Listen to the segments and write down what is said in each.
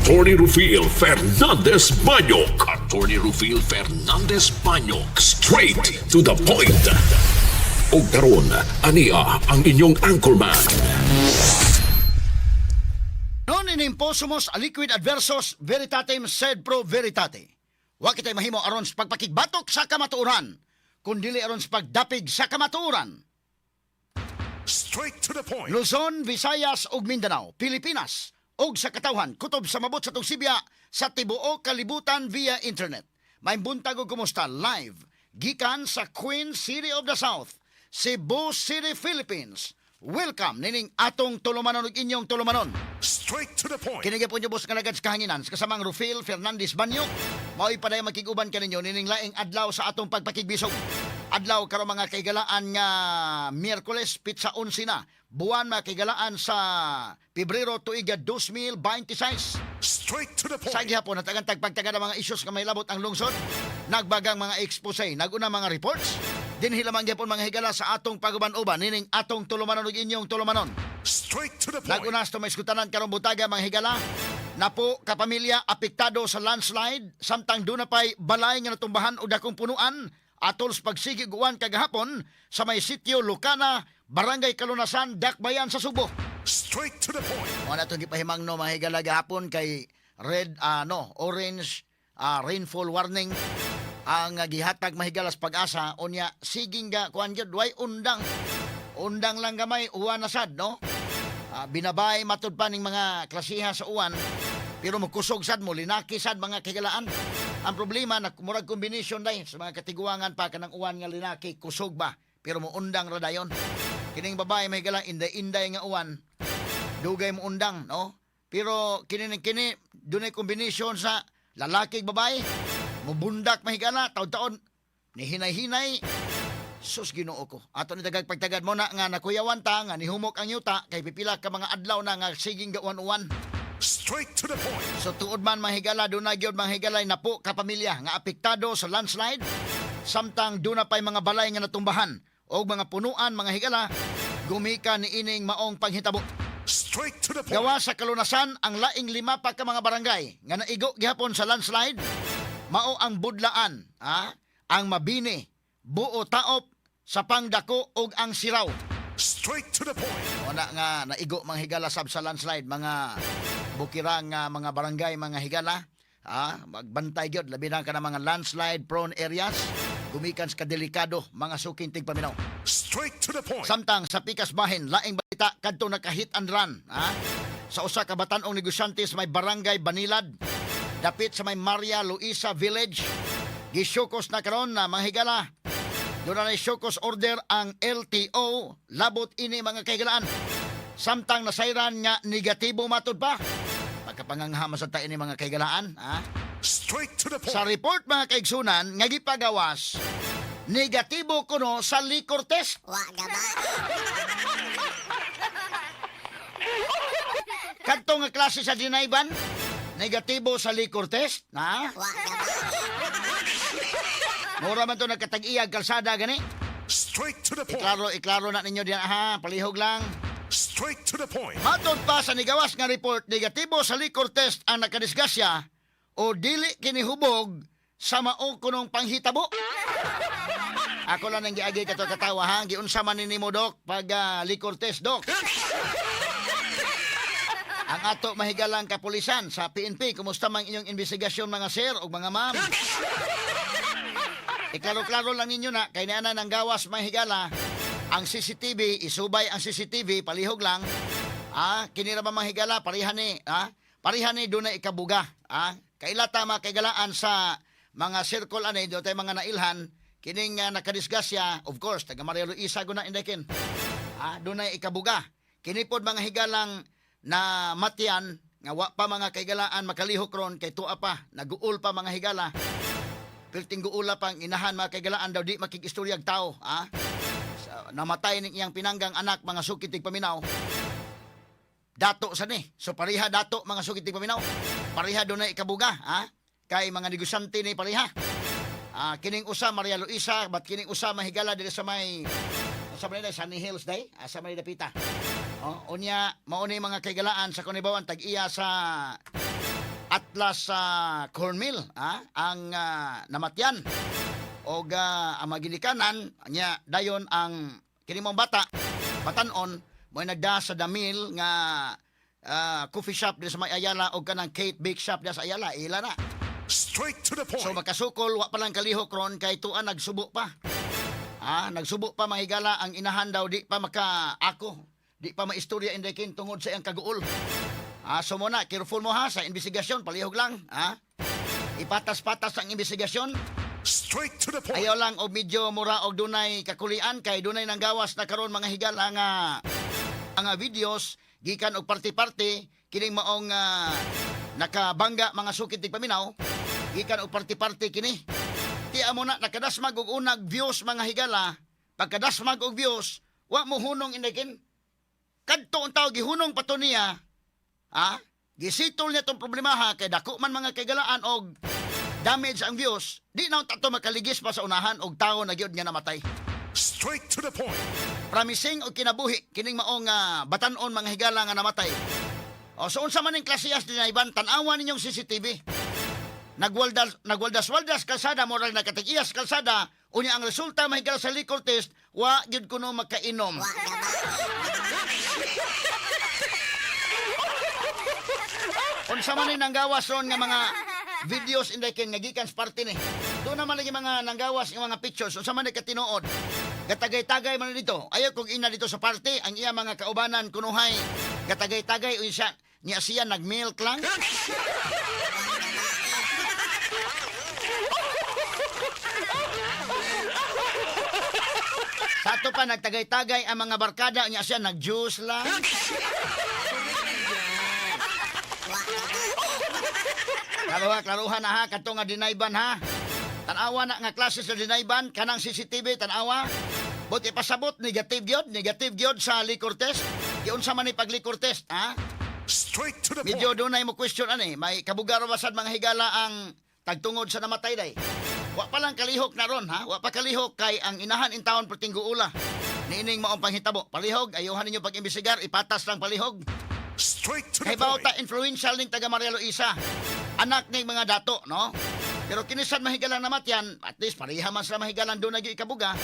Attorney Rufil Fernandez Banyok. Attorney Rufil Fernandez Banyok. Straight to the point. Og karon, ania ang inyong anchorman. Non in imposumus aliquid adversus veritatem sed pro veritate. Wa kitay mahimo aron sa pagpakigbatok sa kamatuoran, kun dili aron sa pagdapig sa kamatuoran. Straight to the point. Luzon, Visayas ug Mindanao, Pilipinas ug sa katawhan kutob sa mabot sa Sibya sa tibuok kalibutan via internet. Maayong buntag ug kumusta live gikan sa Queen City of the South, Cebu City, Philippines. Welcome nining atong tulumanon ug inyong tulumanon. Straight to the point. Kini gyapon inyong boss nga alagad sa kahanginan sa kasamang Rufil Fernandez Banyok. Mao'y padayon makig-uban kaninyo nining laing adlaw sa atong pagpakigbisog. Adlaw karon, mga kaigalaan, nga Miyerkules, petsa 11 na buwan, mga kaigalaan, sa Pebrero, tuiga 2026. Straight to the point. Sa gihapon natagan tagpagtaga ng mga isyus nga may labot ang lungsod, nagbagang mga expose, naguna mga reports, dinhi lamang gyapon, mga higala, sa atong paguban-uban nining atong tulumanon ug inyong tulumanon. Straight to the point. Nag-una sa may iskutanan karong butaga, mga higala, napo ka pamilya apektado sa landslide samtang duna pay balay nga natumbahan og dakong punuan atol sa pagsigi og uwan kagahapon sa may sitio Lucana, Barangay Kalunasan, Dakbayan sa Sugbo. Straight to the point. Mao na itong gipahimangno, mga higala, gahapon kay red, no, orange rainfall warning ang gihatag, mahigala, sa Pag-asa. Unya siging ga kuan gyud, way undang. Undang lang gamay, uwan na sad, no? Binabay matud pa ning mga klasiha sa uwan pero mokusog sad, mo linaki sad, mga kahigalaan. Ang problema na murag combination day sa mga katiguangan pa kanang uwan nga linaki, kusog ba, pero mo undang ra dayon. Kining babae may higala, inday-inday nga uwan, dugay mo undang, no? Pero kini kini dunay combination sa lalaki ug babae, mubundak, mahigala, taon-taon ni hinay-hinay. Sus, Ginoo ko. Ato ni tagag pagtagad mo na nga nakuyawan ta nga nihumok ang yuta kay pipila ka mga adlaw na nga siging gauwan-uwan. Straight to the point. So tuod man, mga higala, dunay gyud, mga higala, napo ka pamilya nga apektado sa landslide samtang duna pay mga balay nga natumbahan o mga punuan, mga higala, gumikan ni ining maong panghitabo. Straight to the point. Gawa sa Kalunasan, ang laing lima pa ka mga barangay nga naigo gihapon sa landslide mao ang Budlaan, ang Mabini, Buo Taop, Sapang Dako ug ang Siraw. Straight to the point. Wala nga naigo, mga higala, sab sa landslide, mga bukirang nga mga barangay, mga higala. Magbantay gyud, labi na ka mga landslide prone areas gumikan sa kadelikado, mga suking tigpaminaw. Straight to the point. Samtang sa pikas bahin, laing balita kadto naka-hit and run, sa usa ka batan-ong negosyante sa may Barangay Banilad, dapit sa may Maria Luisa Village. Gi-show cause na karon na, mga higala. Doon na show cause order ang LTO labot ini, mga kahigalaan. Samtang nasayran nga negatibo matud pa. Pagkapanganghama sa tayo ni, mga kahigalaan, ha? Straight to the point. Sa report, mga kaigsunan, nga gipagawas, negatibo kuno sa liquor test. Wa gaba. Kadto nga klase sa dinayban, negatibo sa liquor test, na? Wa gaba. Mura man to nagkatag-iyag kalsada gani. Straight to the point. Iklaro, iklaro na ninyo diyan, ha, palihog lang. Straight to the point. Matod pa sa nigawas nga report, negatibo sa liquor test ang nakadisgrasya o dili kinihubog sa mao kunong panghitabo. Ako lang ang giagi kato katawa, ha, giunsa man ni nimo, dok, pag liquor test, dok? Ang ato mahigalang kapulisan sa PNP, kumusta man inyong investigasyon, mga sir o mga ma'am? Iklaro-klaro lang ninyo na kay niana ng gawas, mga higala, ang CCTV, isubay ang CCTV, palihog lang. Kini ra ba, mga higala, pareha ni, pareha ni dunay ikabuga, Kaila ta, mga kaigalaan, sa mga circle ani do tay mga nailhan kining nakadisgrasya, of course taga Maria Luisa guna indekin. Dunay ikabuga. Kini pod, mga higalang na matian nga wa pa, mga kaigalaan, makalihok ron kay tuwa pa, naguol pa, mga higala. Perting guula pang inahan, mga kaigalaan, daw di makikistoryag tao, ha? Sa, namatay ning iyang pinanggang anak, mga suki tigpaminaw. Dato sa ni. So pareha dato, mga suki tigpaminaw. Pareha dunay ikabuga, ha? Kay mga negosyante ni pareha. Kining usa Maria Luisa, but kining usa, mahigala, diri sa may sa Manila, Sunny Hills day, sa Manila Pita. Oh, unya mao ni, mga kaigalaan, sa kunibawan tag-iya sa Atlas sa Cornmill, ang namatyan og ang mga ginikanan nya. Dayon ang kini mong bata batanon mo nagda sa Damil nga coffee shop diri sa may Ayala og kanang Kate Bake Shop diri sa Ayala, ila na. Straight to the point. So makasukol, wa pa lang kalihok ron kay tuan nagsubo pa. Nagsubo pa, mga higala. Ang inahan daw di pa maka ako. Di pa maistorya, Inday Ken, tungod sa iyang kaguol. So mo na, careful mo ha sa investigasyon, palihog lang, ha? Ipatas-patas ang investigasyon. Straight to the point. Ayaw lang og medyo mura og dunay kakulian kay dunay nang gawas na karon, mga higala, nga ang videos gikan og party-party kining maong nakabangga, mga sukit tigpaminaw, gikan og party-party kini. Ti amo na nakadasmag og unag views, mga higala. Pagkadasmag og views, wa mo hunong, Inday Ken. Kadto ang tao gihunong pa to niya, ha, gisitol niya tong problema ha, kay dako man, mga kaigalaan, og damage ang views. Di na unta to makaligis pa sa unahan og tao na gyud nga namatay. Straight to the point. Promising og kinabuhi kining maong batan-on, mga higala, nga namatay. O so unsa man ning klasiyas dinayban, tan-awa ninyong CCTV. Nagwaldas nagwaldas-waldas kalsada, moral nakatig-iyas kalsada. Unya ang resulta, mga higala, sa liquor test, wa gyud kuno makainom. Unsa man ni nanggawas ron nga mga videos, Inday Ken, nga gikan sa party ni? Doon naman lagi mga nanggawas nga mga pictures. Unsa man ni katinuod? Gatagay-tagay man dito. Ayaw kung ina dito sa party, ang iya mga kaubanan kunuhay. Gatagay-tagay unsa niya siya, nagmilk lang. Sa ato pa nagtagay-tagay ang mga barkada niya, siya nag-juice lang. Klaruha, klaruha na ha, kadto nga dinayban ha. Tanawa na nga klase sa dinayban, kanang CCTV, tanawa. But ipasabot, negative gyud sa liquor test. Giunsa man ni pag liquor test, ha? Straight to the Medyo point. dunay mo question ani, may kabugaro basad, mga higala, ang tagtungod sa namatay day. Wa pa lang kalihok na ron ha, wa pa kalihok kay ang inahan in town perting guula niining maong panghitabo. Palihog, ayuhan ninyo pag-imbestigar, ipatas lang palihog. Straight to the Kay point. bawta influential ning taga Maria Luisa. Anak ning mga dato, no? Pero kinisan mahigalang namatyan, at least pareha man sila mahigalang doon naging ikabuga.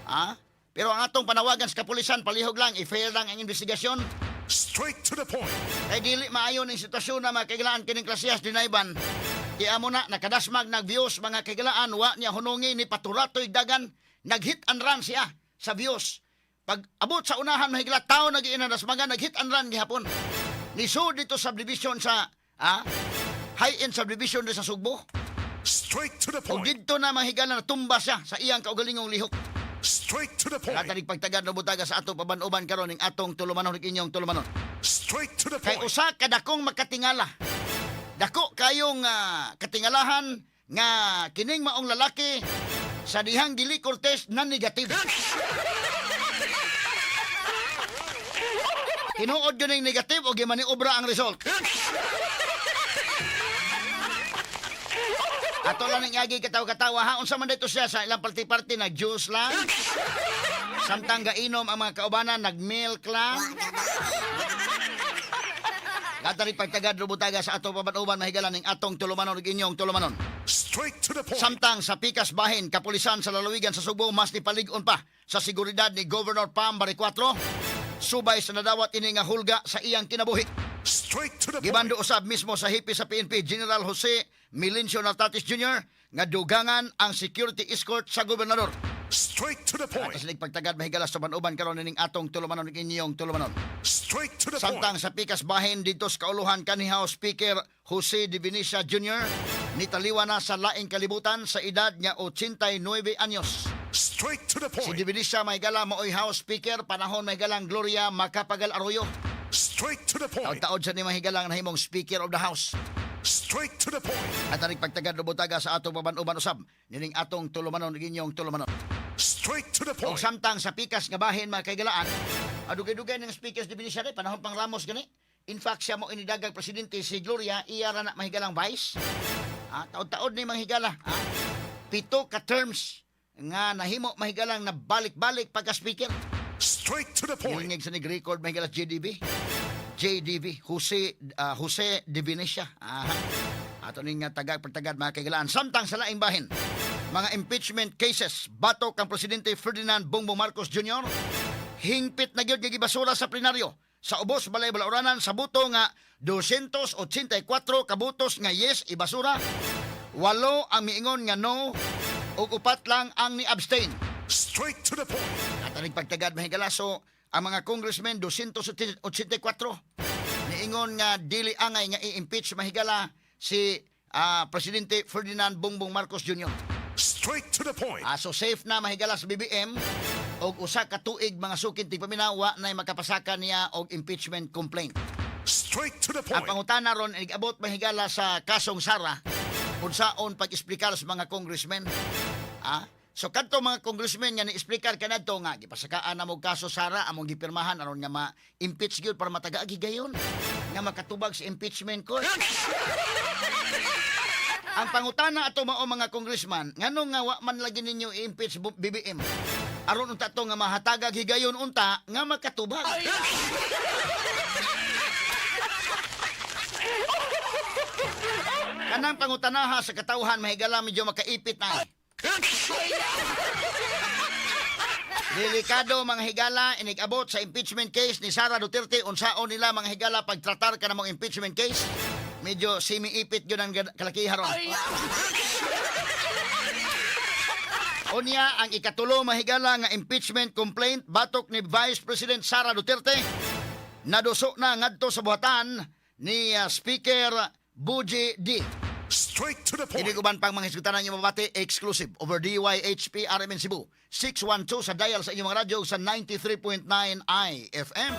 Ha? Pero ang atong panawagan sa kapulisan, palihog lang, i-fair lang ang investigasyon. Straight to the point. Kay dili maayo ning sitwasyon na, mga kaigalaan, kining klasiyas dinayban. Ti amo na nakadasmag nag views, mga kaigalaan, wa niya hunungi ni paturatoy dagan, nag-hit and run siya sa views. Pag abot sa unahan, mahigala, tao nag dasmagan, nag-hit and run gihapon. Nisud dito subdivision sa high-end subdivision sa Sugbo. Straight to the O point. didto na, mga higala, natumba siya sa iyang kaugalingong lihok. Straight to the point. Katanig pagtagad no butaga sa atong paban-uban karon ning atong tulumanon ug inyong tulumanon. Straight to the Kay point. usa ka dakong makatingala. Dako kayong katingalahan nga kining maong lalaki sa dihang gili Cortez na negative. Tinuod yun yung negative o gimaniobra ang result. Ato lang ang agi katawa-katawa ha. Unsa man dito siya sa ilang party-party, nag-juice lang. Samtang gainom ang mga kaubanan, nag-milk lang. Katari pagtagad rubutaga sa ato paban-uban, mahigalan, ning atong tulumanon ug inyong tulumanon. Straight to the point. Samtang sa pikas bahin, kapulisan sa lalawigan sa Sugbo mas nipalig-on pa sa seguridad ni Governor Pam Baricuatro subay sa nadawat ini nga hulga sa iyang kinabuhi. Straight to the point. Gibando usab mismo sa hepe sa PNP General Jose Melencio Nartatez Jr. nga dugangan ang security escort sa gobernador. Straight to the point. Atos pagtagad, mahigala, sa uban karon ning atong tulumanon ug inyong tulumanon. Straight to the point. Samtang sa pikas bahin dito sa kauluhan kanhi House Speaker Jose de Venecia Jr. nitaliwa na sa laing kalibutan sa edad nga 89 anyos. Straight to the Si point. de Venecia, mahigala, maoy House Speaker panahon mahigalang Gloria Macapagal Arroyo. Straight to the point. Taod-taod sa ni mahigalang nahimong Speaker of the House. Straight to the point. At aning pagtagad butaga sa atong paban-uban usab nining atong tulumanon ug inyong tulumanon. Straight to the Og point. samtang sa pikas nga bahin, mga kaigalaan, adugay-dugay ng speakers de Venecia panahon pang Ramos gani. In fact, siya mo inidagag presidente si Gloria, iya ra na mahigalang vice. Taod-taod ni mga higala. 7 ka terms nga nahimo mahigalang na balik-balik pagka-speaker. Straight to the point. Hingig sa nig-record, mahigala, JDB. JDV, Jose de Venecia. Aha. Ato ning nga tagag pagtagad, mga kahigalaan. Samtang sa laing bahin, mga impeachment cases batok kang Presidente Ferdinand Bongbong Marcos Jr. hingpit na gyud nga gibasura sa plenaryo sa ubos balay balauranan sa buto nga 284 kabutos nga yes ibasura, walo ang miingon nga no ug upat lang ang ni-abstain. Straight to the point. At aning pagtagad, mahigala, so ang mga congressmen 284 niingon nga dili angay nga i-impeach, mahigala, si Presidente Ferdinand Bongbong Marcos Jr. Straight to the point. So safe na, mahigala, sa BBM og usa ka tuig, mga sukin tigpaminaw, wa nay makapasaka niya og impeachment complaint. Straight to the Ang pangutana ron inig-abot, mahigala, sa kasong Sara, unsaon pag-esplikar sa mga congressmen. So kadto mga congressmen nga ni-esplikar kanadto nga gipasakaan na mo kaso Sara, among gipirmahan aron nga ma-impeach gyud para matagaagi gayon nga makatubag sa impeachment court. Ang pangutana ato mao mga congressman, nganong nga wa man lagi ninyo i-impeach BBM? Aron unta to nga mahatagag higayon unta nga makatubag. Kanang pangutanaha sa katawhan, mahigala, medyo makaipit na eh. Delikado, mga higala, inig-abot sa impeachment case ni Sara Duterte, unsaon nila, mga higala, pagtratar ka ng mga impeachment case. Medyo semi-ipit yun ang kalakiha ron. Unya, ang ikatulo, mahigala, nga impeachment complaint batok ni Vice President Sara Duterte naduso na ngadto sa buhatan ni Speaker Bojie Dy. Straight to the Ini point. uban pang mga hisgutan ninyo mabati exclusive over DYHP RMN Cebu 612 sa dial sa inyong mga radyo sa 93.9 IFM.